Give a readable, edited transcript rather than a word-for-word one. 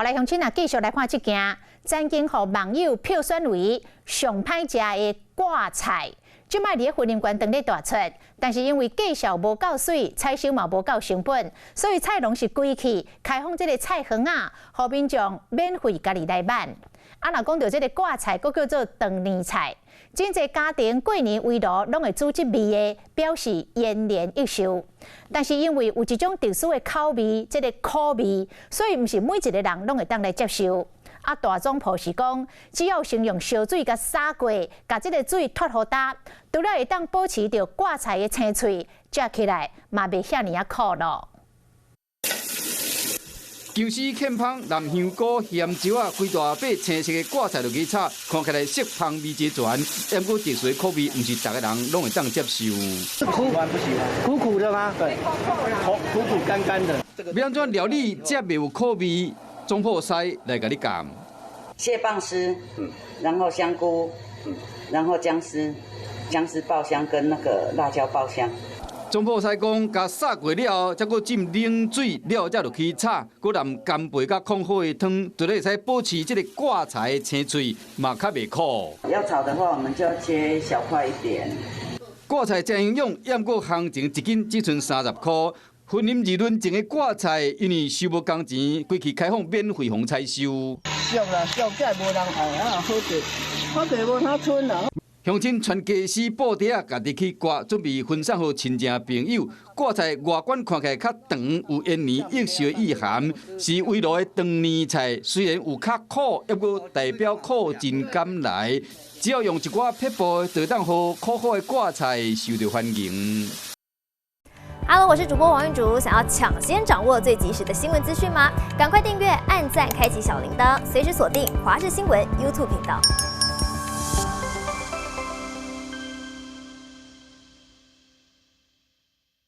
來，鄉親啊，繼續來看這件，曾經予網友票選為上歹食的掛菜，這擺佇咧雲林縣當咧大出，但是因為價數無夠媠，採收嘛無夠成本，所以菜農是規氣開放這个菜園仔，予民眾免費家己來挽。啊，若講著這个掛菜，閣叫做長年菜，真濟家庭過年圍爐攏會煮這味的，表示延年益壽。但是因為有一種特殊的口味，這个苦味，所以毋是每一個人攏會當來接受。啊，大總鋪是講，只要先用燒水共灑過，共這个水脫予焦，除了會當保持著掛菜的青翠，食起來嘛袂遐爾仔苦囉。薑絲芡芳、南香菇、鹹椒仔，規大把青色的掛菜落去炒，看起來色香味齊全。毋過特殊的苦味，毋是逐个人攏會當接受。苦苦苦的嗎？對，苦苦苦乾乾的。欲按怎料理才袂有苦味？總鋪師來共你教。蟹棒絲，然後香菇，然後薑絲，薑絲爆香跟那個辣椒爆香。總鋪師講，共灑過了後，才閣浸冷水了後，才落去炒，閣淋干貝佮控好的湯，就會使保持這个掛菜的青翠，嘛較袂苦。要炒的話，我們就要切小塊一點。掛菜誠營養，毋過行情一斤只賰30箍。雲林二崙種的掛菜，因為收無工錢，規氣開放免費予採收。俗啦，俗，這無人愛啊，好勢，好勢無啥賰啦。鄉親穿家私布袋仔，家己去割，準備分送予親戚朋友。掛菜外觀看起來較長，有延年益壽的意涵，是圍爐的長年菜。雖然有較苦，猶閣代表苦盡甘來。只要用一寡撇步，就當予苦苦的掛菜受著歡迎。 Hello，我是主播王玉竹，想要搶先掌握最及時的新聞資訊嗎？趕快訂閱、按讚、開啟小鈴鐺，隨時鎖定華視新聞 YouTube 頻道。